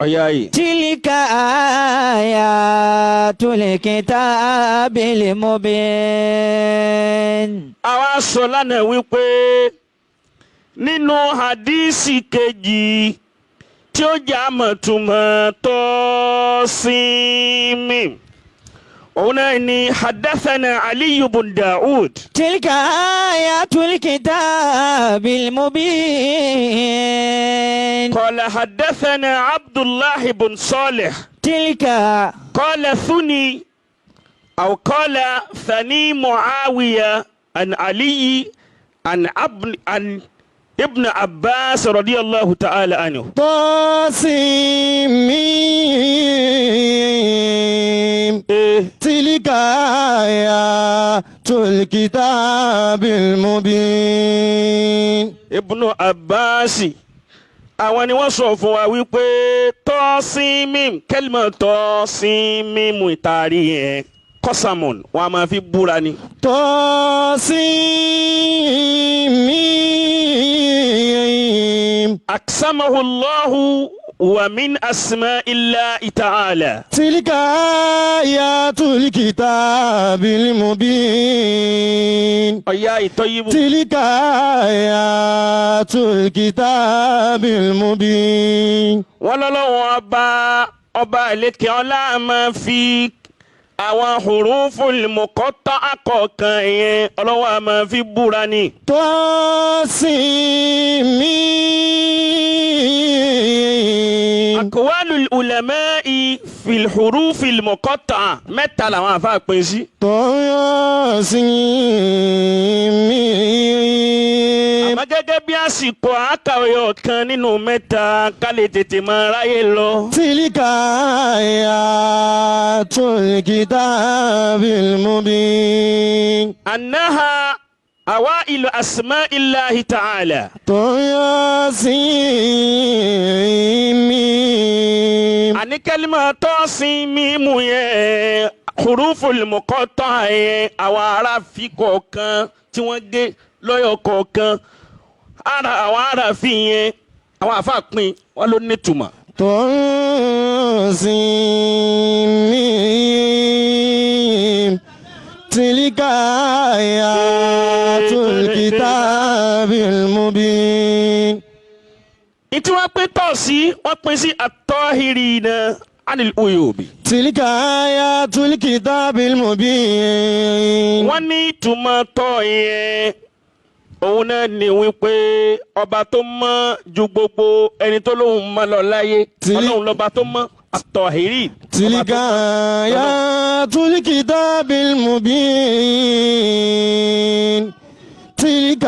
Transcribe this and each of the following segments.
Ọ̀yá yìí. تلك آيات الكتاب المبين. Àwa sọ lánàá wípé nínú hadísì kejì tí ó jẹ́ àmọ̀túnmọ̀ tọ́símì, òun náà ni hadathana Aliyu bun Daud. تلك آيات الكتاب المبين. قال حدثنا عبد الله بن صالح. تلك قال ثني أو قال ثني معاوية عن علي عن ابن عباس رضي الله تعالى عنه. طاسميم. تلك آيات الكتاب المبين. Ibn Abbas, àwọn ni wọ́n sọ fún wa wípé tọ́símìm, kẹ́lìmọ̀ tọ́símìmù ìtaari yẹn, kọ́sàmùn, wọn a máa fi búra ni. طاسميم. أقسمه الله ومن أسماء الله تعالى. تلك آيات الكتاب المبين. Ọ̀yá ìtọ́yìbù. تلك آيات الكتاب المبين. Wọ́n lọ́lọ́wọ́n ọba ọba ìlékè ọlá máa fi àwọn huruful muqatta'a kọ̀ọ̀kan yẹn, ọlọ́wọ́ a máa fi búra ni. طاسميم. Aqwalul ulama'i fil hurufil muqatta'a, mẹ́ta làwọn àfa pín sí. طاسميم. Àmọ́ gẹ́gẹ́ bí àsìkò, àkàwé ọ̀kan nínú mẹ́ta ká lè tètè máa ráyè lọ. تلك آيات الكتاب المبين. أنها أوائل أسماء الله تعالى. طاسميم. Àní kẹ́límà tọ́sí mímú yẹn, huruful muqatta'a yẹn, àwọn aráàfin kọ̀ọ̀kan tí wọ́n gé lọ́yọ̀ kọ̀ọ̀kan, ara àwọn aráàfin yẹn, àwọn àfa pín wọn ló nítumọ̀. طاسميم. تلك آيات الكتاب المبين. Ìtí wọ́n pín tọ̀ sí, wọ́n pín sí at-tahirina anil uyubi. تلك آيات الكتاب المبين. Wọ́n ní ìtumọ̀ tọ̀ yẹn, òun náà ní wípé ọba tó mọ́ ju gbogbo ẹni tó lóun mọ́ lọ láyé. Ọlọ́run lọ́ba tó mọ́, at-tahirin. تلك آيات الكتاب المبين. تلك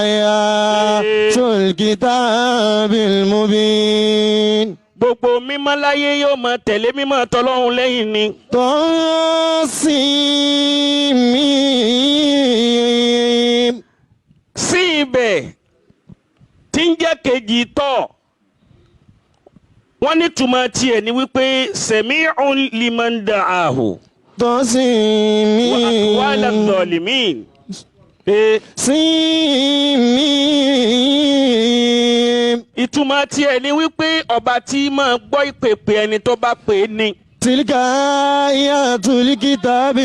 آيات الكتاب المبين. Gbogbo mímọ́ láyé yóò máa tẹ̀lé mímọ́ tọlọ́run lẹ́yìn ni. طاسميم. Sí ibẹ̀ tí ń jẹ́ kejì tọ̀, wọ́n ní túmọ̀ tiẹ̀ ní wípé sami'un liman da'ahu طاسميم. wa aqwala dhalimin. سيميم. Ìtumọ̀ tiẹ̀ ní wípé ọba tí máa gbọ́ ìpèpè ẹni tó bá pè é ní. تلك آيات الكتاب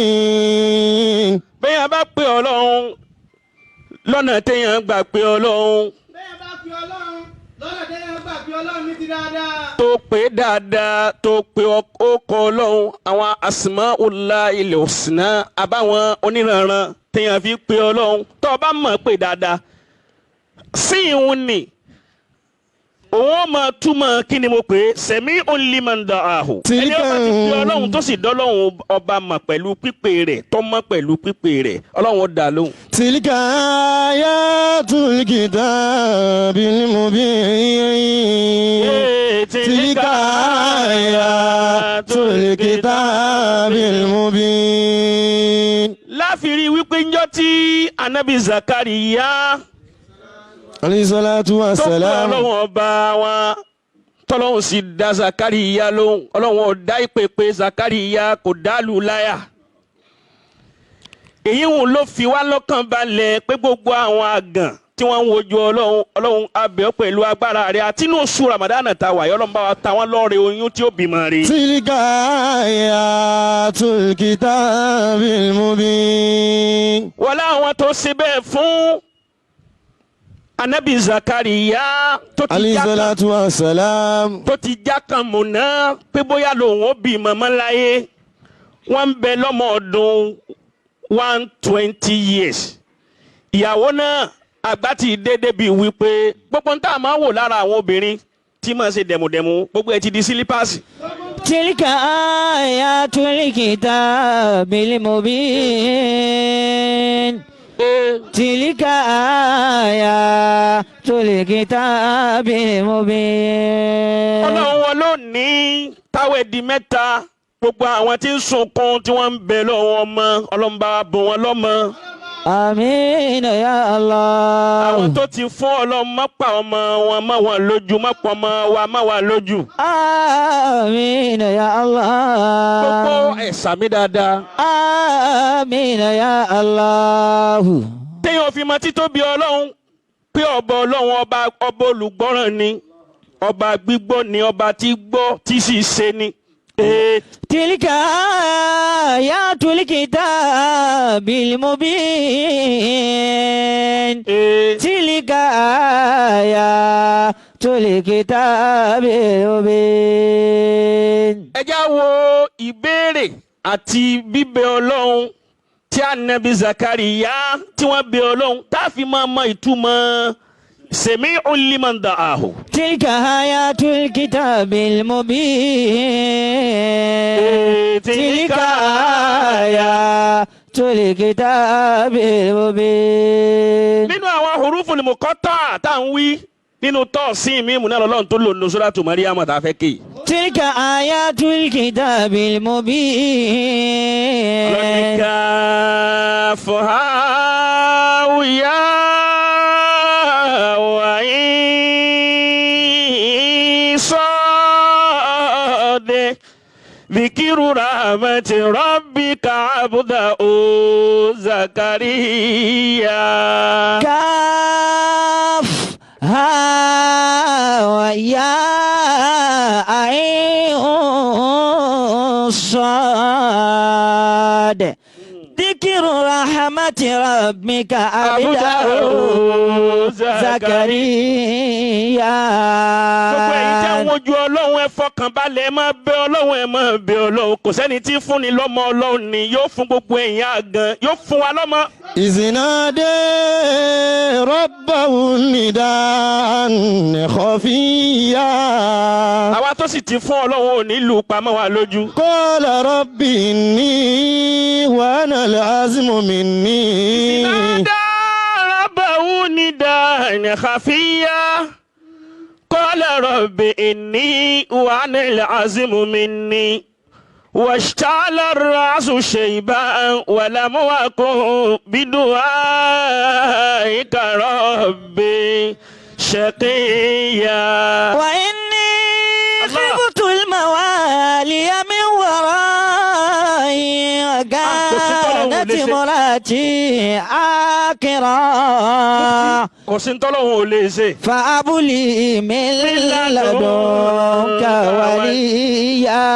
المبين. Bẹ́ẹ̀ bá pè Ọlọ́run lọ́nà téèyàn gbà pé Ọlọ́run, Bẹ́ẹ̀ bá fi Ọlọ́run lọ́nà téèyàn gbà fi Ọlọ́run ní ti dáadáa, tó pé dáadáa, tó pé ọkọ̀ Ọlọ́run, àwọn asma'ullahil husna, àbáwọn oníranran téèyàn fi pé Ọlọ́run, tó o bá mọ̀ pé dáadáa sí ìhun ni, òun ó máa túmọ̀ kí ni mo pè é, sami'un liman da'ahu. Ẹni ó bá ti pé Ọlọ́run tó sì dọ́lọ́run ọba mọ̀ pẹ̀lú pípé rẹ̀, tó mọ̀ pẹ̀lú pípé rẹ̀, Ọlọ́run ó dá lóhùn. تلك آيات الكتاب المبين. تلك آيات الكتاب المبين. Láfi rí wípé njọ́ tí anabi Zakariya عليه الصلاة tó pé والسلام. Ọlọ́run ọba wa, tọ́lọ́run sì dá Zakariya lóhùn. Ọlọ́run ò dá ìpèpè Zakariya, kò dá lù láyà. Èyí ń ló fi wá lọ́kàn balẹ̀ pé gbogbo àwọn àgàn tí wọ́n ń wojú Ọlọ́run, Ọlọ́run abẹ́ ọ pẹ̀lú agbára rẹ̀ àti inú oṣù Ramadan tá a wà yìí, Ọlọ́run bá wa ta wọ́n lọ́rẹ oyún tí ó bímọ rẹ̀. تلك آيات الكتاب المبين. Wọ́n láwọn tó ṣe bẹ́ẹ̀ fún anabi Zakariya tó ti عليه já kan الصلاة والسلام. tó ti já kan mọ̀nà pé bóyá lòun ó bí mọ̀mọ́ láyé, wọ́n ń bẹ lọ́mọ ọdún 120 years. Ìyàwó náà àgbà ti dédé bíi wípé gbogbo ń tà máa wò lára àwọn obìnrin tí máa ṣe dẹ̀mùdẹ̀mù, gbogbo ẹ̀ ti di sílípàsì. تلك آيات الكتاب المبين. تلك آيات الكتاب المبين. Ọlọ́run wọn ló ní táwẹ̀ di mẹ́ta, gbogbo àwọn tí ń sunkún tí wọ́n ń bẹ lọ́wọ́ ọmọ, Ọlọ́run bá bùn wọn lọ́mọ. آمين يا الله. Àwọn tó ti fún, Ọlọ́run má pa ọmọ wọn má wọn lójú, má pọ̀ ọmọ wa má wà lójú. آمين يا الله. Gbogbo ẹ̀ sàmí dáadáa. آمين يا الله. Téèyàn fi mọ títóbi Ọlọ́run pé ọba Ọlọ́run, ọba ọba olùgbọ́ràn ni, ọba gbígbọ́ ni, ọba tí gbọ́ tí sì ṣe ni. Ee, تلك آيات الكتاب المبين. Ee, تلك آيات الكتاب المبين. Ẹ já wo ìbéèrè àti bíbẹ Ọlọ́run tí anabi Zakariya tí wọ́n bẹ Ọlọ́run tá a fi máa mọ ìtumọ̀ sami'un liman da'ahu. تلك آيات الكتاب المبين. تلك آيات الكتاب المبين. Nínú àwọn huruful muqatta tá à ń wí nínú tọ́ọ̀sì mímu náà lọ́lọ́run tó lò ní suratu Maryam tá a fẹ́ kéyìí. تلك آيات الكتاب المبين. Ọlọ́ni káfù háwùyá wàyí sọ́ọ̀dẹ̀ ذكر رحمة ربك عبده زكريا. كاف ها ويا عين صاد، ذكر رحمة ربك عبده زكريا. Gbogbo ẹ̀yin tẹ́ ń wojú Ọlọ́run, ẹ fọkàn balẹ̀, ẹ máa bẹ Ọlọ́run, ẹ máa bẹ Ọlọ́run. Kò sẹ́ni tí fúnni lọ́mọ, Ọlọ́run ni yóò fún gbogbo ẹ̀yin àgàn, yóò fún wa lọ́mọ. إذ نادى ربه نداء خفيا. Àwa tó sì ti fún, Ọlọ́run ò ní lù pamọ́ wa lójú. قال رب إني وهن العظم مني. نادى ربه نداء خفيا قال رب إني وهن العظم مني واشتعل الرأس شيبا ولم أكن بدعائك ربي شقيا. وإني الله. خفت الموالي من ورائي وكانت امرأتي عاقرا. Kò sí ntọ́lọ́hún ò lè ṣe. فهب لي من لدنك وليا.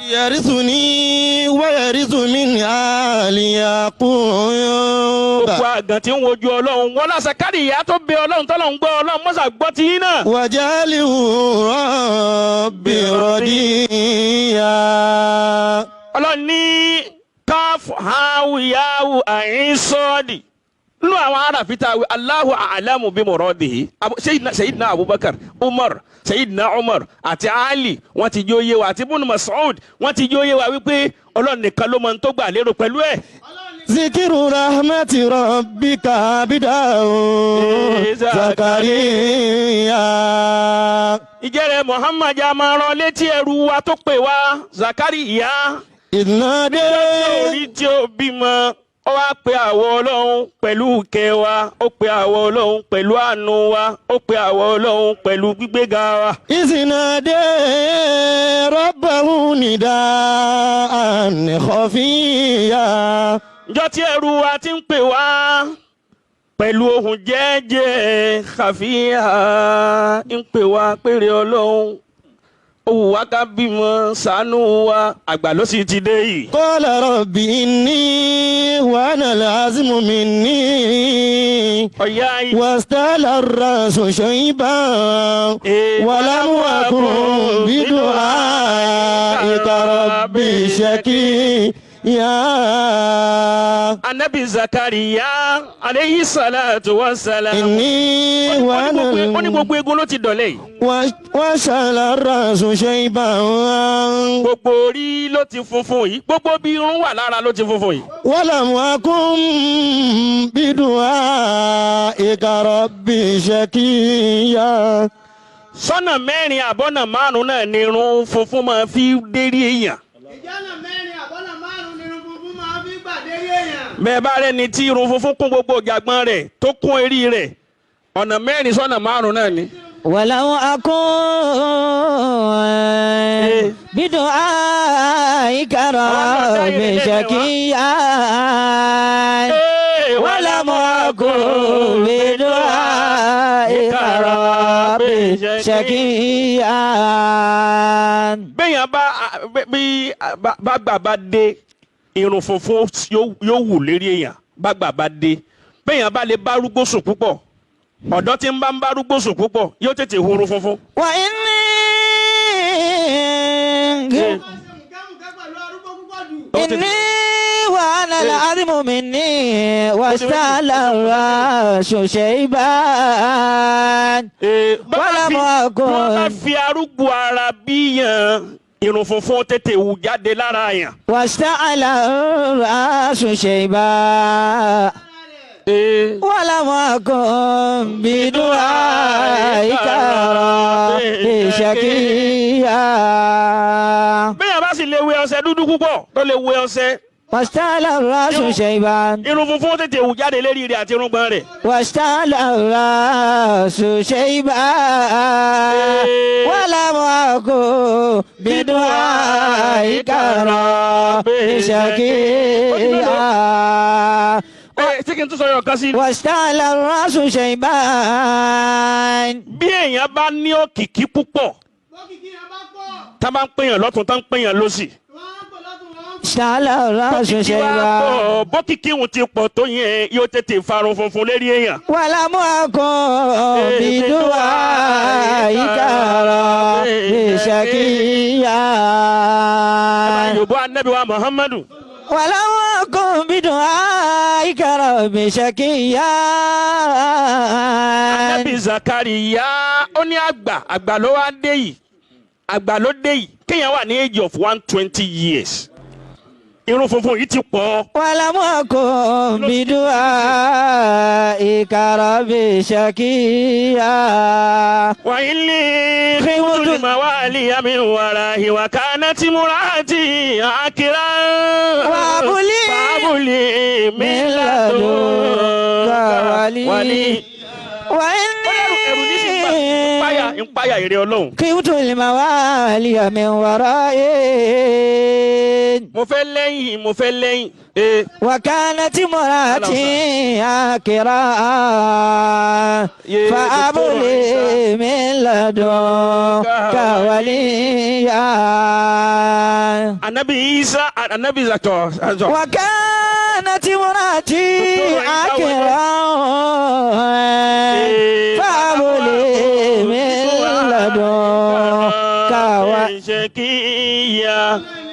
يرثني ويرث من آل يعقوب. Gbogbo àgàn tí ń wojú Ọlọ́run wọn lásà kárí ìyá tó bẹ Ọlọ́run tọ́lọ́run gbọ́, Ọlọ́run mọ́sà gbọ́ ti yín náà. واجعله رب رضيا. Ọlọ́run ní káfù háwù yáwù àyín sọ́ọ̀dì nínú àwọn aráàfin tá a wí, Allahu a'lamu bí muradihi. Sayyidina Abubakar, Umar, Sayyidina Umar àti Ali, wọ́n ti jó yé wa, àti Ibn Mas'ud, wọ́n ti jó yé wa wípé Ọlọ́run nìkan ló mọ ohun tó gbà lérò pẹ̀lú ẹ̀. ذكر رحمة ربك عبده زكريا. Ìjẹ́rẹ̀ Muhammad a máa rán létí ẹrú wa tó pè wá, Zakariya. إذ نادى Orí tí ó bímọ, ó wá pe àwọ Ọlọ́run pẹ̀lú ìkẹ́ wa, ó pe àwọ Ọlọ́run pẹ̀lú àánú wa, ó pe àwọ Ọlọ́run pẹ̀lú gbígbéga wa. إذ نادى ربه نداء خفيا. Njọ́ tí ẹrú wa ti ń pè wá pẹ̀lú. Pẹ̀lú ohùn jẹ́ẹ́jẹ́ kàfíà ń pè wá péré Ọlọ́run. Ó wù wá ká bímọ ṣàánú wa àgbà ló sì ti dé yìí. قال رب إني وأنا العزم مني Ọ̀yá yìí. واستعل الرأس شيبا إيه. ولم أكن بدعائك رب شقيا. Anabi Zakariya aleyhi salatu wa salam. إني Ó ní وأنا gbogbo egun ló ti dọ̀lẹ́ yìí. واشتعل الرأس شيبا Gbogbo orí ló ti funfun yìí. Gbogbo bí irun wà lára ló ti funfun yìí. ولم أكن بدعائك رب شقيا. Sọ́nà mẹ́rin àbọ̀nà márùn-ún náà ni irun funfun máa fi dérí èèyàn. Ìjọ́nà mẹ́rin àbọ̀nà márùn-ún ni irun funfun máa fi gbàdé èèyàn. Bẹ́ẹ̀ bá rẹ́ni tí irun funfun kún gbogbo ìjàgbọ́n rẹ̀ tó kún eré rẹ̀ ọ̀nà mẹ́rin sọ́nà márùn-ún náà ni. ولو أكون بدعائك رب شقيا ولم أكن بدعائك رب شقيا. Béèyàn bá bí bá gbà bá dé irun funfun yóò wù lérí èèyàn bá gbà bá dé béèyàn bá lè bá arúgbó sùn púpọ̀ ọ̀dọ́ tí ń bá ń bá arúgbó sùn púpọ̀ yóò tètè hurun funfun. وإني Wọ́n ṣe mùkẹ́mùkẹ́ pẹ̀lú arúgbó púpọ̀ jù. إني وأنا العظم مني واشتعل الرأس شيبا Bá bá ولم wọ́n bá أكن fi arúgbó ara bíyàn irun funfun tètè wù jáde lára yàn. واشتعل الرأس شيبا ولم أكن بدعائك رب شقيا. Béèyàn bá sì lè wẹ ọṣẹ dúdú púpọ̀ tó lè wẹ ọṣẹ واشتعل الرأس شيبا irun funfun tètè wù jáde lérí rẹ̀ àti irùngbọ̀n rẹ̀. واشتعل الرأس شيبا ولم أكن بدعائك رب شقيا. Ẹ tí kì í tún sọ yọ̀ kan sí. واشتعل الرأس شيبا. Bí èèyàn bá ní òkìkí púpọ̀ Bókìkí yẹn bá pọ̀, tá bá ń pèèyàn lọ́tún tá ń pèèyàn lọ́sì. wọ́n á pè lọ́tún wọ́n á اشتعل الرأس Bókìkí wá شيبا pọ̀ bókìkí òun ti pọ̀ tó yẹn yóò tètè farun funfun lérí èèyàn. ولم أكن بدعائك رب شقيا. Yorùbá anabi wa Muhammadu. ولم أكن بدعائك رب شقيا. Anabi Zakariya ó ní àgbà àgbà ló wá dé yìí àgbà ló dé yìí kéèyàn wà ní age of 120 years irun funfun yìí ti pọ̀. ولم أكن بدعائك رب شقيا. وإني خفت الموالي من ورائي وكانت امرأتي عاقرا وهب لي فهب لي من من لدنك لدنك ولي. ولي. Ó lẹ́rù ẹ̀rù ní sí وإني ń páyà èrè Ọlọ́run. خفت الموالي من ورائي Mo fẹ́ lẹ́yìn mo fẹ́ lẹ́yìn. Ee, وكانت امرأتي عاقرا Ye فهب دكتور لي عيسى. من لدنك وليا. Anabi Isa Anabi Zakọ. وكانت امرأتي دكتور عيسى. عاقرا فهب لي من لدنك شقيا.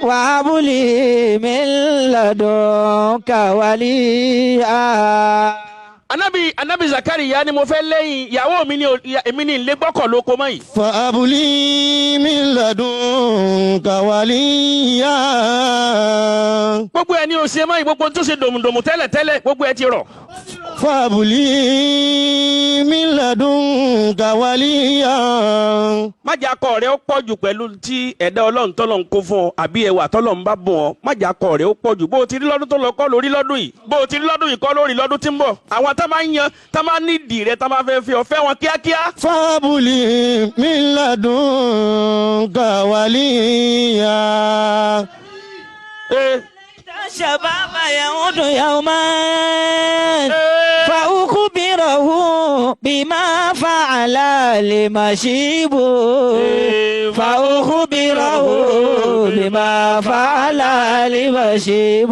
وهب لي من لدنك وليا. Anabi Zakariya ni mo fẹ́ lẹ́yìn ìyàwó mi ni èmi ni ilé gbọ́kọ̀ lóko mọ́ yìí. فهب لي من لدنك وليا. Gbogbo ẹni ò ṣe mọ́ yìí gbogbo tó ṣe dòmùdòmù tẹ́lẹ̀ tẹ́lẹ̀ gbogbo ẹ ti rọ̀. فهب لي من لدنك وليا. Má jẹ́ akọ rẹ ó pọ̀ jù pẹ̀lú tí ẹ̀dá Ọlọ́run tọ́lọ̀ ń kó fún ọ àbí ẹwà tọ́lọ̀ ń bá bùn ọ. Má jẹ́ akọ rẹ ó pọ̀ jù bó o ti rí lọ́dún tó lọ kọ́ lórí lọ́dún yìí bó o ti rí lọ́dún yìí kọ́ lórí lọ́dún tí ń bọ̀. Àwọn tá máa ń yan tá máa ń nídìí rẹ tá máa fẹ́ fi ọ fẹ́ wọn kíákíá. فهب لي من لدنك وليا. Ee, الشباب يعود يوما ee. فأخبر فأخبره بما فعل المشيب فأخبره بما فعل المشيب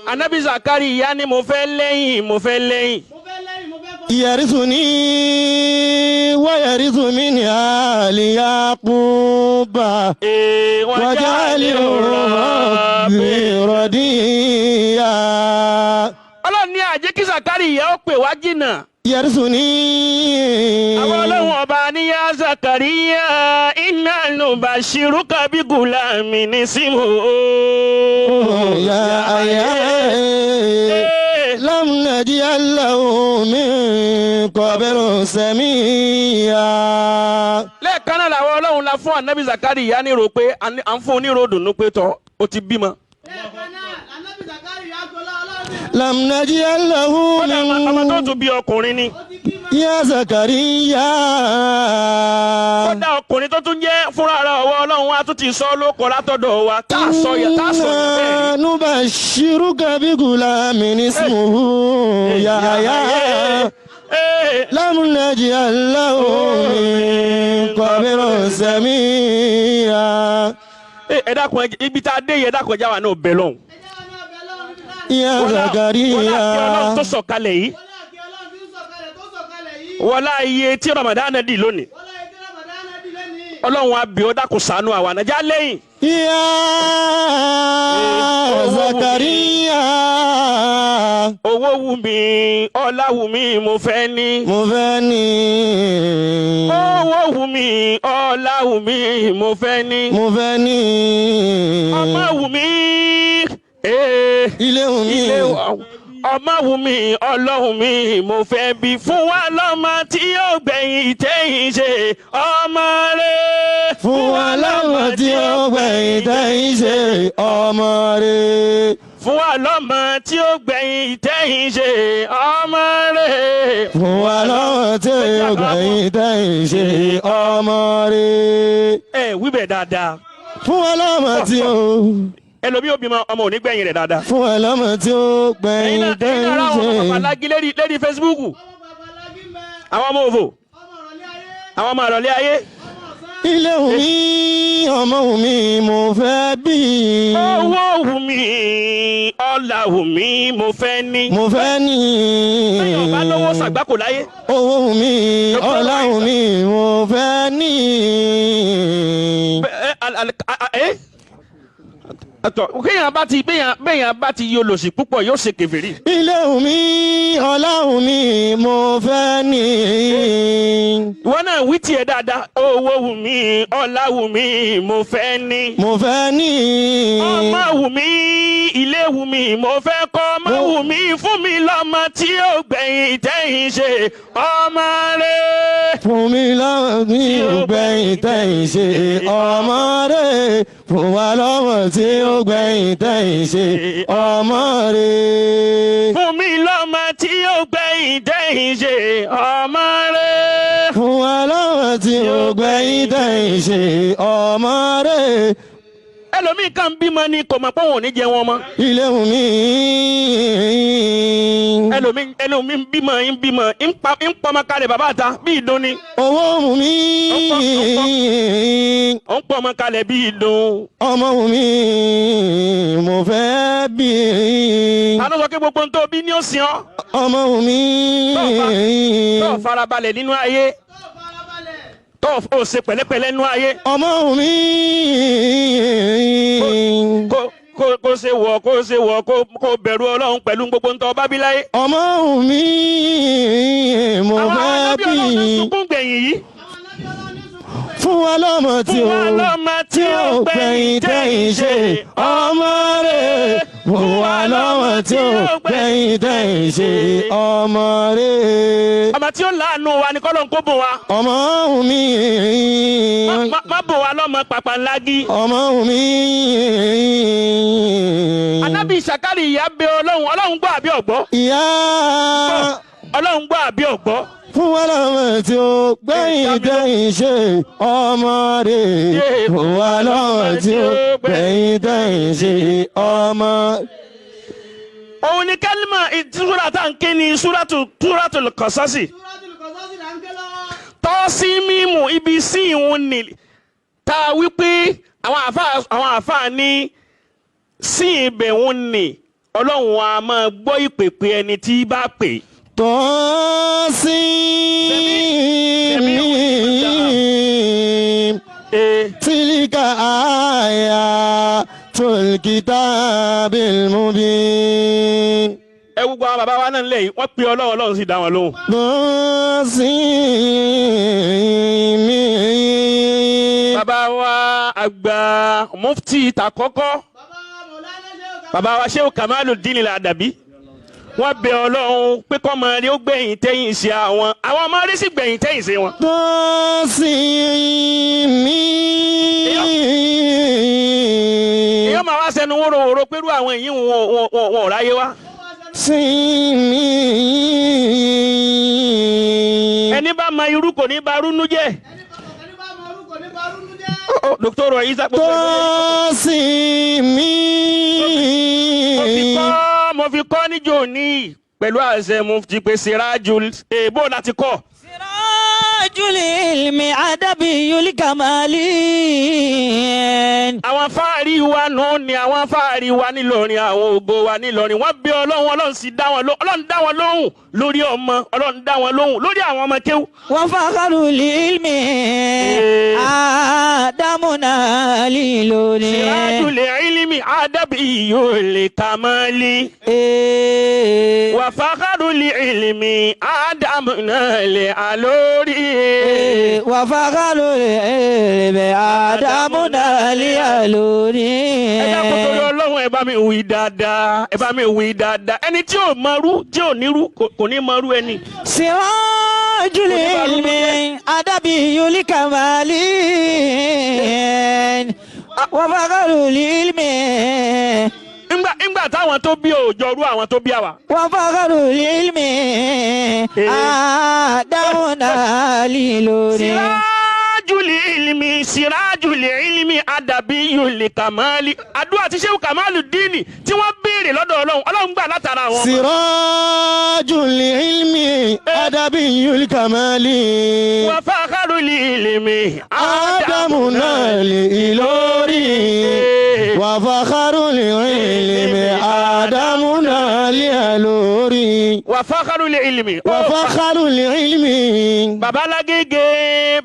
Anabi Zakariya ni mo fẹ́ lẹ́yìn, mo fẹ́ lẹ́yìn. Mo fẹ́ lẹ́yìn, mo fẹ́ fọ́. يرثني ويرث من آل يعقوب واجعله ربي رضيا. Ọlọ́run ní àjẹ́ kí Zakariya ó pè wá jìnnà. يرثني. Àwọn ọlọ́run ọba ní yá Zakariya inna nubashiruka bi gulamin ismuhu. يا أيها لم نجعل له من قبل سميا. Lẹ́ẹ̀kan náà làwọn ọlọ́run la fún anabi Zakariya ní ro pé à ń fún onírò dùnú pé tọ́ ó ti bímọ. Lẹ́ẹ̀kan náà, Ànábì Zakariya gbọ́lá Ọlọ́run sì لم نجعل له Kódà ọmọ tó من tún bí ọkùnrin ni. ó ti bímọ. يا زكريا. Kódà ọkùnrin tó tún jẹ́ fúnra ara ọwọ́ ọlọ́run wa tún ti sọ lóko látọ̀dọ̀ wa tá a sọ yẹ tá a sọ yẹ bẹ́ẹ̀ ni. إنا نبشرك بغلام اسمه يحيى Ee, لم نجعل له من قبل سميا. ee, ẹ dákun ibi tá a dé yẹ ẹ dákun ẹjá wa náà bẹ lọ́hùn. Ẹ jẹ́ wọn náà bẹ Ọlọ́run níbi tá a يا Wọlá زكريا. kí ọlọ́run tó sọ̀kalẹ̀ yìí. Wọlé àkí Ọlọ́run tí ń sọ̀kalẹ̀ tó sọ̀kalẹ̀ yìí. Wọlá iye tí Ramadan dì lónìí. Wọlé ètò Ramadan dì lẹ́nìí. Ọlọ́run á bí ọ dákun ṣàánú àwa náà já lẹ́yìn. يا زكريا. Owó wù mí, ọlá wù mí, mo fẹ́ ní. Mo fẹ́ ní. Owó wù mí, ọlá wù mí, mo fẹ́ ní. Mo fẹ́ ní. Ọmọ wù mí, ee, Ilé wù mí. ilé ọmọ wù mí, ọlọ́hun mi, mo fẹ́ bí fún wa lọ́mọ tí yóò gbẹ̀yìn tẹ̀yìn ṣe ọmọ rẹ̀. Fún wa lọ́mọ tí ó gbẹ̀yìn tẹ́yìn ṣe ọmọ rẹ̀. Fún wa lọ́mọ tí ó gbẹ̀yìn tẹ̀yìn ṣe ọmọ rẹ̀. Fún wa lọ́mọ tí ó gbẹ̀yìn tẹ́yìn ṣe ọmọ rẹ̀. Ẹ wíbẹ̀ dáadáa. Fún wa lọ́mọ tí ó Ẹlòmíì ò bímọ ọmọ ò ní gbẹ̀yìn rẹ̀ dáadáa. fún wa lọ́mọ tí ó Ẹ̀yin gbẹ̀yìn náà ẹ̀yin tẹ́yìn náà ráwọn ọmọ ṣe. babalági lérí lérí Facebook. Ọmọ babalági ń bẹ. Àwọn ọmọ òfò, Ọmọ ìrọ̀lẹ́ ayé. àwọn ọmọ àrọ̀lé ayé. Ọmọ ọ̀sán. Ilé wù mí, ọmọ wù mí, mo fẹ́ bí. Owó wù mí, ọlá wù mí, mo fẹ́ ní. Mo fẹ́ ní. Bẹ́ẹ̀ ọba lówó ṣàgbákò láyé. Owó wù mí, ọlá wù mí, mo fẹ́ ní. Ẹ, al- al- a- a- ẹ? Àtọ̀ kéèyàn bá ti béèyàn béèyàn bá ti yọ lòsì púpọ̀ yóò ṣe kèfèrí. Ilé wù mí, ọlá wù mí, mo fẹ́ ní. Ìwọ náà wí tiẹ̀ dáadáa. Owó wù mí, ọlá wù mí, mo fẹ́ ní. Mo fẹ́ ní. Ọmọ wù mí, ilé wù mí, mo fẹ́ kọ́. Ọmọ wù mí, fún mi lọ́mọ tí ó gbẹ̀yìn tẹ̀yìn ṣe ọmọ rẹ̀. Fún mi lọ́mọ tí ó gbẹ̀yìn tẹ̀yìn ṣe ọmọ rẹ̀. Fún wa lọ́mọ tí ó gbẹ̀yìn tẹ̀yìn ṣe ọmọ rẹ̀. Fún mi lọ́mọ tí ó gbẹ̀yìn tẹ̀yìn ṣe ọmọ rẹ̀. Fún wa lọ́mọ tí ó gbẹ̀yìn tẹ̀yìn ṣe ọmọ rẹ̀. Ẹlòmíì kan bímọ ni kò mọ̀ pé òun ò ní jẹ wọn mọ́. Ilé wù mí. Ẹlòmíì ẹlòmíì ń bímọ ń bímọ ń pa ń pọmọ kalẹ̀ bàbá ta bí ìdun ni. Owó wù mí. Ó ń pọmọ kalẹ̀ bí ìdun. Ọmọ wù mí, mo fẹ́ bí. Ta ló sọ pé gbogbo ohun tó bí ní ó sìn ọ́? Ọmọ wù mí. Tó o farabalẹ̀ nínú ayé. Tó farabalẹ̀. Tó o ṣe pẹ̀lẹ́pẹ̀lẹ́ nínú ayé. Ọmọ wù mí. Kó kó kó ṣe wọ̀ kó ṣe wọ̀ kó kó bẹ̀rù Ọlọ́run pẹ̀lú gbogbo ohun tó bá bí láyé. Ọmọ wù mí, mo Àwọn fẹ́ anábì bí. Ọlọ́run ní sunkún gbẹ̀yìn yìí. Àwọn Ànábì Ọlọ́run ní sunkún gbẹ̀yìn. Fún wa lọ́mọ tí Fún ó wa lọ́mọ tí ó gbẹ̀yìn tẹ̀yìn ṣe ọmọ rẹ̀. Fún wa lọ́mọ tí ó gbẹ̀yìn tẹ̀yìn ṣe ọmọ rẹ̀. Ọmọ tí ó láàánú wa ni kọ́lọ́n kó bùn wa. Ọmọ wù mí. Má bùn wa lọ́mọ pàpà ńlági. Ọmọ wù mí. Anábì Sàkárì ìyá bẹ Ọlọ́run, Ọlọ́run gbọ́ àbí ọ̀gbọ́? Ìyá Ọlọ́run gbọ́ àbí ọ̀gbọ́? fún wa lọ́mọ tí ó gbẹ̀yìn tẹ̀yìn ṣe ọmọ rẹ̀. Fún wa lọ́mọ tí ó gbẹ̀yìn tẹ̀yìn ṣe ọmọ. Òun ni kẹ́límà Súrà tá à ń ké ni Súratul Qasasi. Suratul Qasas là ń ké lọ́wọ́. Tọ́sí mímu ibi sí ìhun ni tá a wí pé àwọn àáfàá ní sí ibẹ̀ ń ni Ọlọ́run a máa gbọ́ ìpèpè ẹni tí bá pè. طاسيم تلك آيات الكتاب المبين. Ẹ gbogbo àwọn bàbá wa náà nílẹ̀ yìí, wọ́n pe Ọlọ́run, Ọlọ́run sì dá wọn lóhùn. طاسيم. Bàbá wa àgbà mufti ìtàkọ́kọ́, bàbá wa Shehu Kamaluddin Al-Adabi, wọ́n bẹ Ọlọ́run pé kọ́ máa rí ó gbẹ̀yìn tẹ́yìn sí àwọn ọmọ rí sì gbẹ̀yìn tẹ́yìn sí wọn. طاسيم. Èèyàn máa wá sẹnu wórówóró pẹ̀lú àwọn èyí wọn ò ráyé wá. سيم. Ẹni bá ma irú kò ní ba rúnú jẹ́. Ẹni bá mọ orúkọ ní barúnú jẹ́. Dr. Isa gbogbo ẹ̀ طاسيم. mo fi kọ́ níjó ní pẹ̀lú àṣẹ mufti pé Sirajul èèbó láti kọ́. Sirajul ilmi adabiyul kamali. Àwọn fáàrí wa nù ni àwọn fáàrí wa nílọrin, àwọn ògo wa nílọrin, wọ́n bí Ọlọ́run, Ọlọ́run sì dá wọn lóhùn, Ọlọ́run dá wọn lóhùn lórí ọmọ, Ọlọ́run dá wọn lóhùn lórí àwọn ọmọ kéwú. Wa fakharul ilmi adamuna liloni. Sirajul ilmi adabiyul kamali. Wa fakharul ilmi adamuna li alori. Wa fakharul ilmi adamuna liloni. Ẹ dákun torí Ọlọ́run, ẹ bá mi wí dáadáa, ẹ bá mi wí dáadáa. Ẹni tí ò mọrú, tí ò nírú, kò ní mọrú ẹni. Sirajul ilmi adabiyul kamali. Wa fakharul ilmi. Ńgbà táwọn tó bí òòjọ́ rú àwọn tó bí àwa. Wa fakharul ilmi adamuna liloni. Sirajul ilmi, Sirajul ilmi adabiyul kamali. Àdúrà tí Shehu Kamaluddin tí wọ́n béèrè lọ́dọ̀ Ọlọ́run, Ọlọ́run gbà látara àwọn ọmọ. Sirajul ilmi adabiyul kamali. Wa fakharul ilmi Adamuna li-ilori. Wa fakharul ilmi adamuna li-ilori. Wa fakharul ilmi. Wa fakharul ilmi. Bàbá Lágége,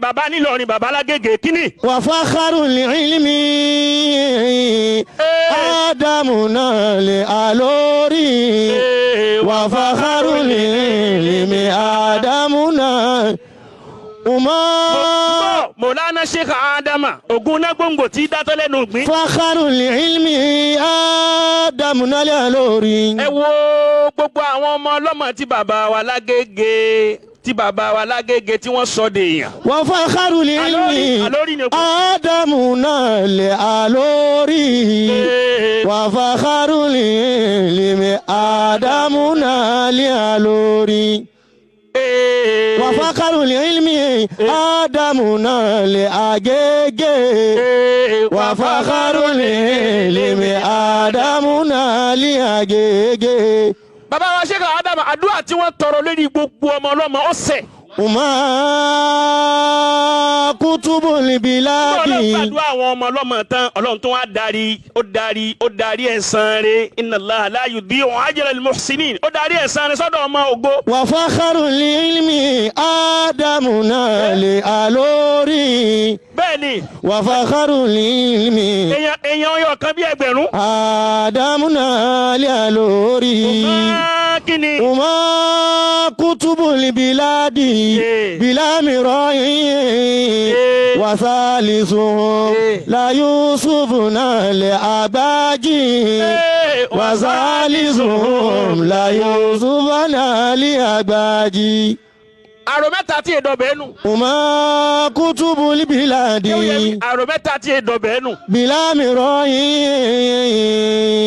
bàbá nílọrin, bàbá Lágége kíni. Wa fakharul ilmi adamuna li-ilori. Wa fakharul ilmi adamuna Umar. Mọ̀lánà Sheikh Adama ogun náà gbòǹgbò tí dátọ́ lẹ́nu ògbín. Fakharul ilmi adamuna li-ilori. Ẹ wo gbogbo àwọn ọmọ ọlọ́mọ tí bàbá wa Lágége, tí bàbá wa Lágége tí wọ́n sọ dèèyàn. Wa fakharul ilmi Alórí ni okùn. adamuna li-ilori. Wa fakharul ilmi adamuna li-ilori. Wa fakharul ilmi adamuna li-agege. Wa fakharul ilmi adamuna li-agege. Bàbá wa Sheikh Adama, àdúrà tí wọ́n tọrọ lórí gbogbo ọmọ ọlọ́mọ ọ̀sẹ̀. Uma kutubul Ọlọ́run biladi. gbàdúrà àwọn ọmọ ọlọ́mọ tán, Ọlọ́run tó wá darí, ó darí, ó darí ẹ̀san rẹ̀. Inna Allaha la yudi'u ajra al-muhsinin. Ó darí ẹ̀san rẹ̀ sọ́dọ̀ ọmọ ògo. Wa fakharul ilmi adamuna li-alori. Bẹ́ẹ̀ni. Wa fakharul ilmi Èèyàn ọyọ kan bí ẹgbẹ̀rún. adamuna li-alori. Kíni. Uma kutubul biladi bila mira'i. Wa salisuhum la yusufuna li-abaji. Wa salisuhum la yusufuna li-abaji. Àrò mẹ́ta tí èdò bẹ́ẹ̀ nù. Uma kutubul biladi Àrò mẹ́ta tí èdò bẹ́ẹ̀ nù. bila mira'i.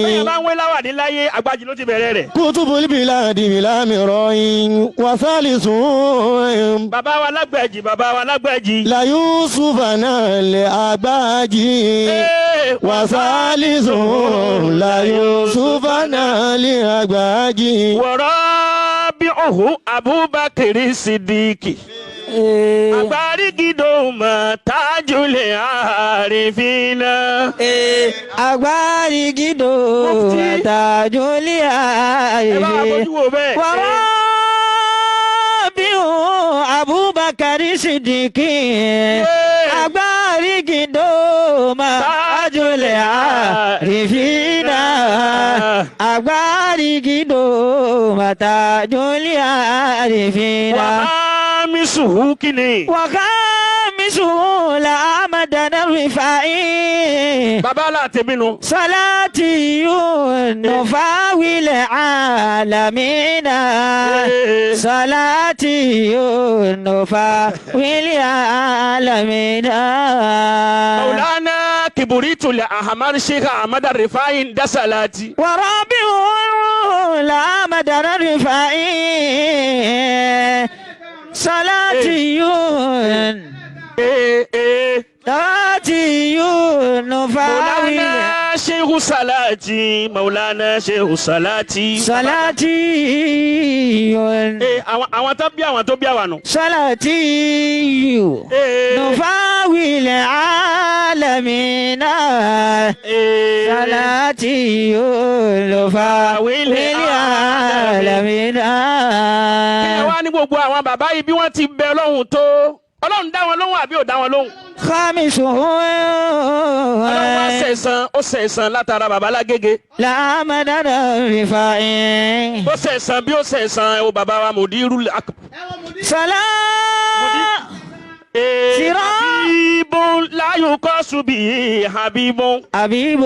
Bẹ́ẹ̀ bá ń wé láwà ní láyé, àgbájì ló ti bẹ̀rẹ̀ rẹ̀. Kutubul biladi bila mira'i. Wa salisuhum Bàbá wa lágbàjì, bàbá wa lágbàjì. la yusufana li-abaji. وثالثهم لا يوسفنا لأgbàgì. Wọ̀rọ̀ bí òhun Abubakar Sidiki. Àgbárígidò mọ̀ tájúlẹ̀ àrífínà. Agbárigido Mufti. àtàjọlé Ẹ bá wa àìrí. bójú wo bẹ́ẹ̀. Wàrà Abubakar Sidiki. Agbárigido àtàjọlé àrífínà. Agbárigido àtàjọlé àrífínà. Wà á mi sùn kí ni? وخامسه لأمدنا الرفاعي Bàbá aláàtẹ̀mí nu. صلاتي نفاوي العالمين صلاتي نفاوي العالمين Maulana Kiburitu le Ahamar Sheikh Ahmad Rifai Dasalati. ورابع لأمدنا الرفاعي صلاتي Ee ee. صلاتي نفاوي Maulana Sheikh Salati. Maulana Sheikh Salati. صلاتي Ee àwọn tó bí àwọn tó bí àwọn nù. صلاتي Ee. نفاوي العالمين Ee. صلاتي نفاوي العالمين Ẹ wá ní gbogbo àwọn bàbá yìí bí wọ́n ti bẹ Ọlọ́run tó. Ọlọ́run dá wọn lóhùn àbí ò dá wọn lóhùn. خامسه Ọlọ́run wá sẹ̀san ó sẹ̀san látara bàbá Lágége. لا مدد رفاعي Ó sẹ̀san bí ó sẹ̀san ẹ wo bàbá wa Mùdírù Ẹ wo mùdí. صلاة Ee, Sira. Habibun láyò kọ́ subi Habibun. حبيب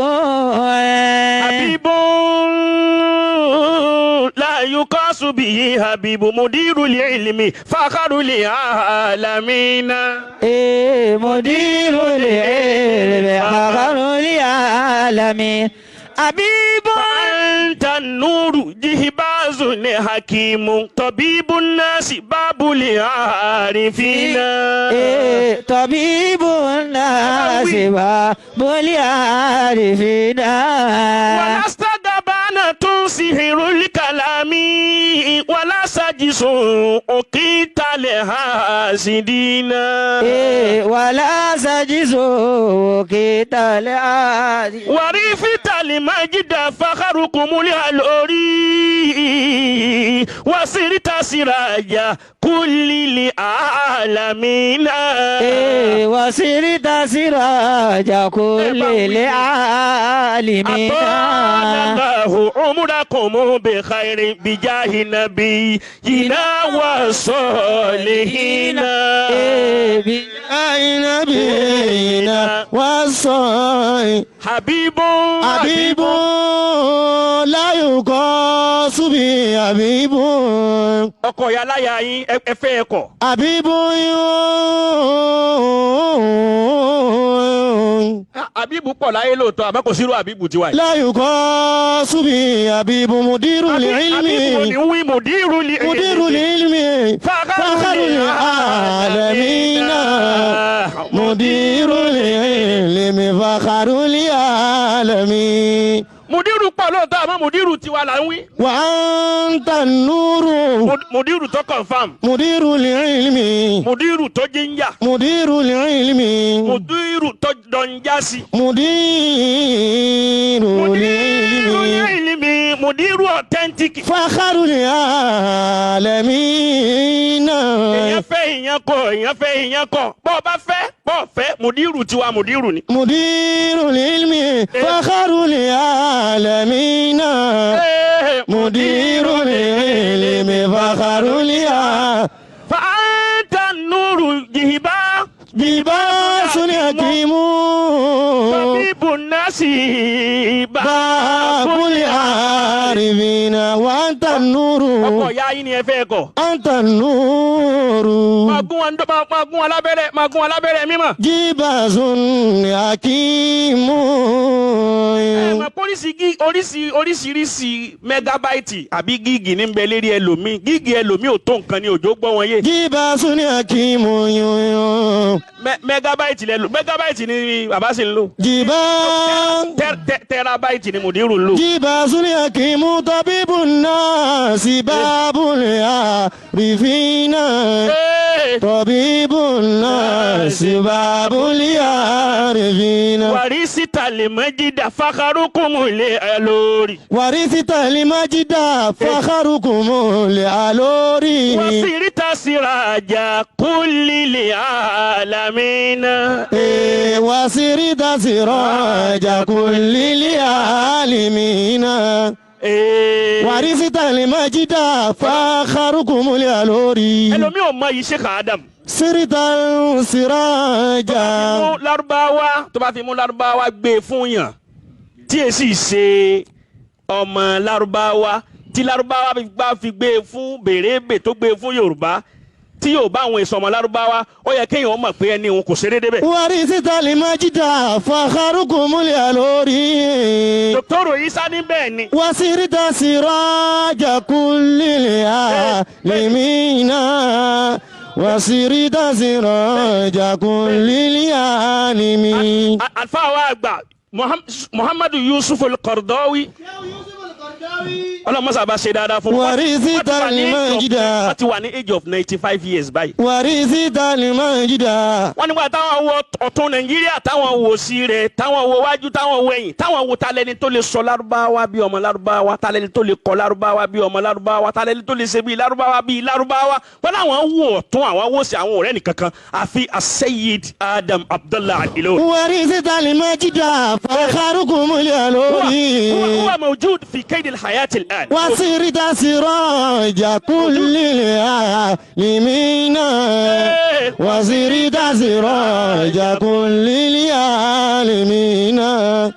Habibun láyò kọ́ subi Habibu Mudiru li ilmi fakharu li alamina. إيه مدير العلم فخر العالمين حبيب أنت النور جهباز حكيم طبيب الناس باب العارفين. إيه طبيب الناس باب العارفين ولست جبانة سحر الكلام ولا سجس أقيت لحاسدين. إيه ولا سجس قتال العارفين ورثت المجد فخركم الهلوري وصرت سراجا كل العالمين. إيه وصرت سراج كل العالمين. أطال الله عمركم بخير بجاه نبينا وصالحين. إيه أين بينا والصائم حبيب حبيب لا يقاس به حبيب ọkọ ìyá aláya yín ẹ fẹ́ ẹ kọ̀. حبيب Habibu pọ̀ láyé lóòótọ́ àmọ́ kò sírú Habibu tiwa yìí. لا يقاس به حبيب مدير Habibu ni العلم wí mùdírù li مدير العلم فخر العالمين مدير العلم فخر العالمين Mùdírù pọ̀ lóòótọ́ àmọ́ mùdírù tiwa là ń wí. وأنت النور Mùdírù tó confam. مدير العلم Mùdírù tó jíńjà. مدير العلم Mùdírù tó dọ̀njásí. مدير Mùdírù العلم ilmi mùdírù authentic. فخر العالمين Èèyàn fẹ́ ìyẹn kọ̀ èèyàn fẹ́ ìyẹn kọ̀ bọ́ ọ bá fẹ́ bọ́ ọ fẹ́ mùdírù tiwa mùdírù ni. مدير العلم فخر العالمين مدير العلم فخر العالمين Fa'anta nuru jìhìbá بباس حكيم tabibu nasi باب العارفين وأنت النور Ọkọ̀ ìyá yín ni ẹ fẹ́ kọ̀. أنت النور Máa gún wọn máa gún wọn lábẹ́rẹ́ máa gún wọn lábẹ́rẹ́ mímọ̀. جباس حكيم Ẹ mọ̀ pé oríṣi oríṣi oríṣiríṣi megabyte àbí gig ní ń bẹ lérí ẹlòmíì, gig ẹlòmíì ò tó nǹkan ní òjò gbọ́ wọn yé. Jíba súnì akíìmù yún. Megabyte lẹ lò, megabyte ni bàbá sì ń lò. Jíba. Terabyte ni mùdírù ń lò. Jíba súnì akíìmù tọ́bíbù náà sí bábùlì àrífínà. Ee, Tọ́bíbù náà sí bábùlì àrífínà. Wàrísítà lè mọ́jídà fákàrúkùmù lé ẹ lórí. Wàrísítà lè má jídà fákàrùkùmù lè àlórí. Wàsíríta sírajà kúlìlì àlàmínà. Ee, wàsíríta sírọ̀jà kùlìlì àlìmínà. Ee. Wàrísítà lè má jídà fákàrùkùmù lè àlórí. Ẹlòmíì ò mọ yìí Sheikh Adam. Sírítà sírọ̀jà. Mú Lárúbáwá, tó bá fi mú Lárúbáwá gbé e fún yàn tí èsì ṣe ọmọ Lárúbáwá, tí Lárúbáwá bá fi gbé e fún bèrèbè tó gbé e fún Yorùbá, tí yóò bá àwọn èso ọmọ Lárúbáwá, ó yẹ kéèyàn mọ̀ pé ẹni òun kò ṣeré débẹ̀. Wàrísítà lè má jídà fákàrùkùmù lè àlórí. Dòkítọ́rù Isa ní bẹ́ẹ̀ ni. Wàsíríta sírọ̀jà kùlìlì àlìmínà. Wàsíríta sírọ̀jà kùlìlì àlìmínà. Àlùfáà wa àgbà Muhammadu Yusuf al-Qaradawi, Shehu Yusuf al-Qaradawi. ọlọ́mọsà bá ṣe dáadáa fún wọn. Wàrísítà al-Majida. Wọ́n ti wà ní age of 95 years báyìí. Wàrísítà al-Majida. Wọ́n nígbà táwọn wo ọ̀tún Nàìjíríà, táwọn wo sí rẹ̀, táwọn wo wájú, táwọn wo ẹ̀yìn, táwọn wo talẹ́ni tó lè sọ Lárúbáwá bí ọmọ Lárúbáwá, talẹ́ni tó lè kọ Lárúbáwá bí ọmọ Lárúbáwá, talẹ́ni tó lè ṣe bí Lárúbáwá bí Lárúbáwá. Wọ́n láwọn wo ọ̀tún, àwọn wo sí, àwọn ọ̀rẹ́ nìkankan àfi Asayid Adam Abdullah Al-Ilory. Wàrísítà al-Majida fakharukum al-alori. هو موجود في كيد الحياة الآن. Wàsíríta siraja kulli alimina. Wàsíríta siraja kulli alimina.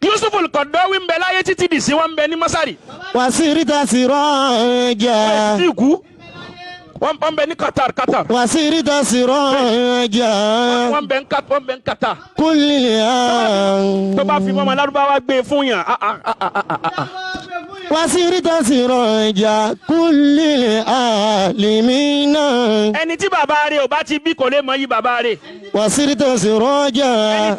Yusuf al-Qaradawi ń bẹ láyé títí dì sí, wọn ń bẹ ní Masari. Wàsíríta siraja. Tí kú wọ́n bẹ ní Qatar, Qatar. Wàsíríta siraja Wọ́n bẹ ní Qatar. kulli Tó bá fi mọ́mọ́ Lárúbáwá gbé e fún yàn, ah, ah, ah, ah, ah, ah. Wàsíríta siraja kulli alimina. Ẹni tí bàbá rẹ̀ ò bá ti bí kò lè mọ yí bàbá rẹ̀. Wàsíríta siraja.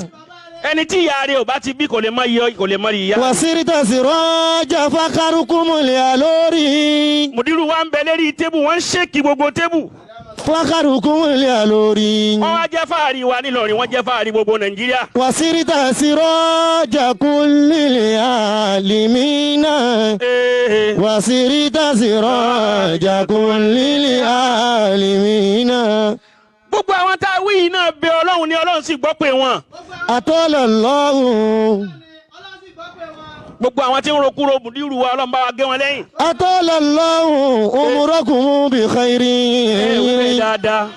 Ẹni tí ìyá rẹ̀ ò bá ti bí kò lè mọ yí, kò lè mọ ìyá. Wàsíríta siraja fakharukum al-alori. Mùdírù wa ń bẹ lérí tébù, wọ́n ń ṣèkì gbogbo tébù. Fakharukum al-alori. Wọ́n wá jẹ́ fáàrí wa nílọrin, wọ́n jẹ́ fáàrí gbogbo Nàìjíríà. Wàsíríta siraja kulli alimina. Ee. Wàsíríta siraja kulli alimina. Gbogbo àwọn tá a wí yìí náà bẹ Ọlọ́run ní, Ọlọ́run sì gbọ́ pé wọn. Atọ́lọ̀ lọ́hùn. Gbogbo àwọn tí ń rokúro mùdírù wa, Ọlọ́run bá wa gé wọn lẹ́yìn. Atọ́lọ̀ lọ́hùn umurakum bi Ẹ wí khairin. dáadáa.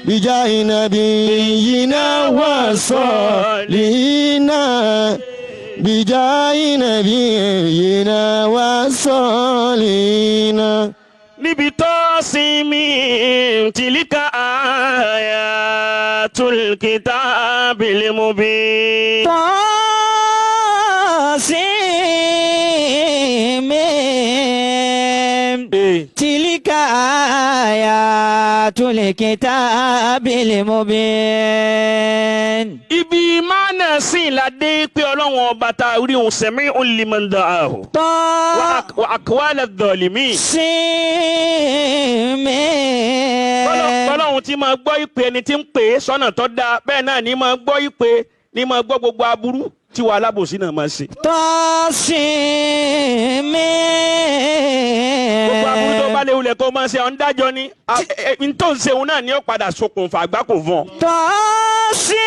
بجاه نبينا وصالحنا بجاه نبينا وصالحنا. Níbi tó sinmi تلك آيات الكتاب المبين. طاسمين تلك آيات الكتاب المبين. Ibi mánà sí ìlàdé pé Ọlọ́run ọba tá a rí òun سميع لمن دعاه وأقوال الظالمين. طاسمين. Ọlọ́run tí máa gbọ́ ìpè ẹni tí ń pè é sọ́nà tó dáa, bẹ́ẹ̀ náà ní máa gbọ́ ìpè ní máa gbọ́ gbogbo aburú tí wàá alábòsí náà máa ṣe. طاسمين. Gbogbo aburú tó bá léwu lẹ̀ kó máa ṣe, ọ̀n dájọ́ ni n tó ń ṣe òun náà ni ó padà ṣokùnfà àgbákò fún ọ. طاسمين.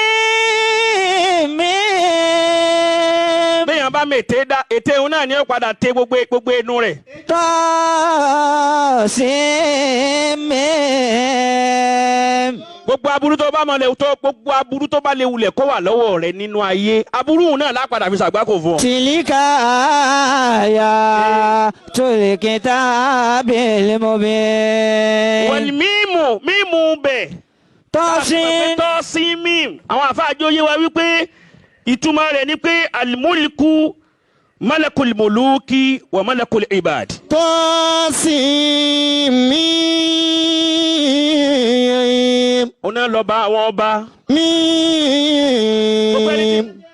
Béèyàn bá mètè dá ètè òun náà ni ó padà tẹ gbogbo gbogbo inú rẹ̀. طاسمين. Gbogbo aburú tó bá mọ̀lẹ́ tó, gbogbo aburú tó bá léwu lẹ̀ kó wà lọ́wọ́ rẹ̀ nínú ayé, aburú òun náà lápadà fi ṣàgbákò fún ọ. تلك آيات الكتاب المبين. Wal mímu mímu bẹ̀. طاسين. Tọ́ sí mímu. Àwọn àfáàjọ yé wa wípé Ìtumọ̀ rẹ̀ ni pé al-mulku malakul muluki wa malakul ibad. Tọ́símím. Òun náà lọ́ba àwọn ọba. Mím.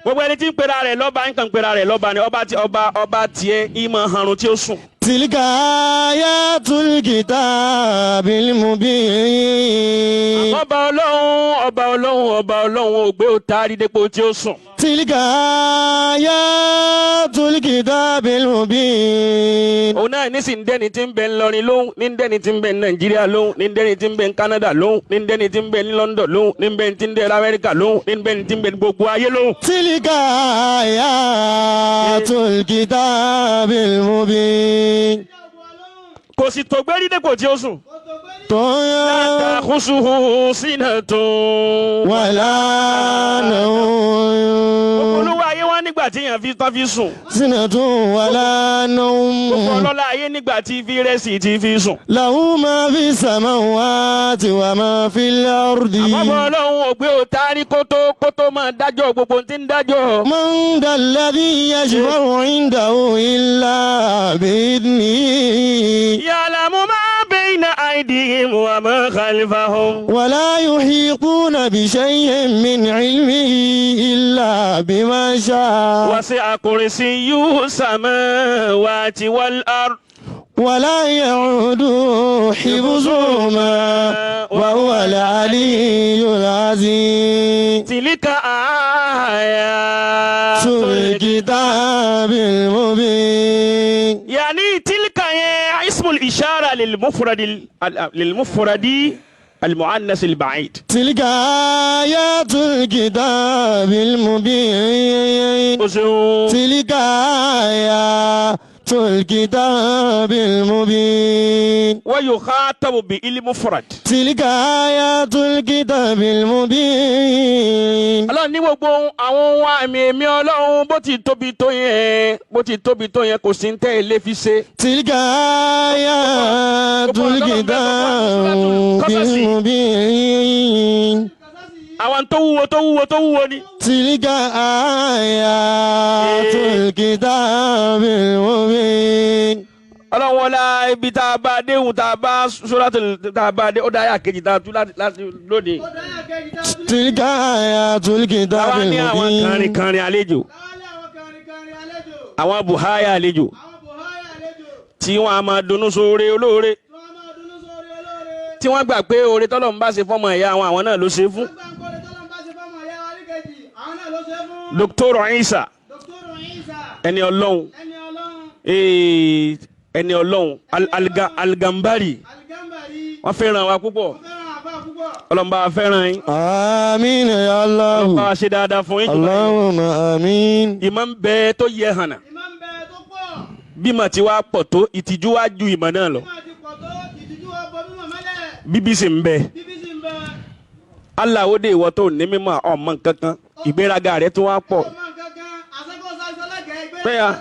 Gbogbo ẹni tí ń pera rẹ̀ lọ́ba, nǹkan pera rẹ̀ lọ́ba ni ọba tí ọba ọba tiẹ̀ ìmọ̀ harun tí ó sùn. تلك آيات الكتاب المبين. Ọba ọlọ́run, ọba ọlọ́run, ọba ọlọ́run ò gbé òtárí dépò tí ó sùn. تلك آيات الكتاب المبين. Òun náà ní sì ń dẹ́ni tí ń bẹ ńlọrin lóhùn, ní ń dẹ́ni tí ń bẹ ní Nàìjíríà lóhùn, ní ń dẹ́ni tí ń bẹ ní Canada lóhùn, ní ń dẹ́ni tí ń bẹ ní London lóhùn, ní ń bẹ́ni tí ń bẹ ní Amẹ́ríkà lóhùn, ní ń bẹ́ni tí ń bẹ ní gbogbo ayé lóhùn. تلك آيات الكتاب المبين. Kò sì tó gbérí dépò tí ó sùn. طغيان Tàkùsùhù sínàtún. ولا Gbogbo نوم. olówó ayé wá nígbà tí èèyàn fi tán fi sùn. سنة ولا Gbogbo نوم. ọlọ́lá ayé nígbà tí fi rẹ́sì tí fi sùn. له ما في السماوات وما في الأرض. Àmọ́ ọlọ́run ò gbé òtárí kótó máa dájọ́ gbogbo tí ń dájọ́. من ذا الذي يشفع عنده إلا بإذنه. يعلم ما بين أيديهم وما خلفهم. ولا يحيطون بشيء من علمه إلا بما شاء. وسع كرسيه السماوات والأرض. ولا يعوده حفظهما وهو العلي العظيم. تلك آيات الكتاب المبين. يعني تلك اسم الإشارة للمفرد المؤنث البعيد. تلك آيات الكتاب المبين. تلك آيات الكتاب المبين. ويخاطب بالمفرد. تلك آيات الكتاب المبين. Ọlọ́run ní gbogbo àwọn ohun àmì èmi Ọlọ́run bó ti tóbi tó yẹn, bó ti tóbi tó yẹn, kò sí ń tẹ́ ilé fi ṣe. تلك آيات الكتاب المبين. Àwọn tó wúwo tó wúwo tó wúwo ni. تلك آيات الكتاب المبين. Ọlọ́run wọlá ibi tá a bá déhùn, tá a bá sóràtò tá a bá dé, ó dá yà kejì tá a tú láti lónìí. تلك آيات الكتاب Àwa ní àwọn المبين. kànrìnkànrìn àlejò, àwọn buhaya àlejò tí wọ́n á máa dunnú sóore olóore, tí wọ́n gbà pé oore tọ́lọ́run bá ṣe fọ́mọ ìyá àwọn, àwọn náà ló ṣe fún. Dr. Isa, ẹni Ọlọ́run, ẹni Ọlọ́run, Algambari, wọ́n fẹ́ràn wa púpọ̀. Ọlọ́run bá wa fẹ́ràn yín. آمين يا Ọlọ́run bá wa الله. ṣe dáadáa fún yín jù báyìí. اللهم آمين. Ìmọ̀ ń bẹ tó yẹ hànà, bímọ tí wàá pọ̀ tó, ìtìjú wàá ju ìmọ̀ náà lọ, bíbí sì ń bẹ. Aláwo dé, ìwọ tó ní mímọ̀ ọmọ nǹkankan, ìgbéraga rẹ tó wá pọ̀. Bẹ́ẹ̀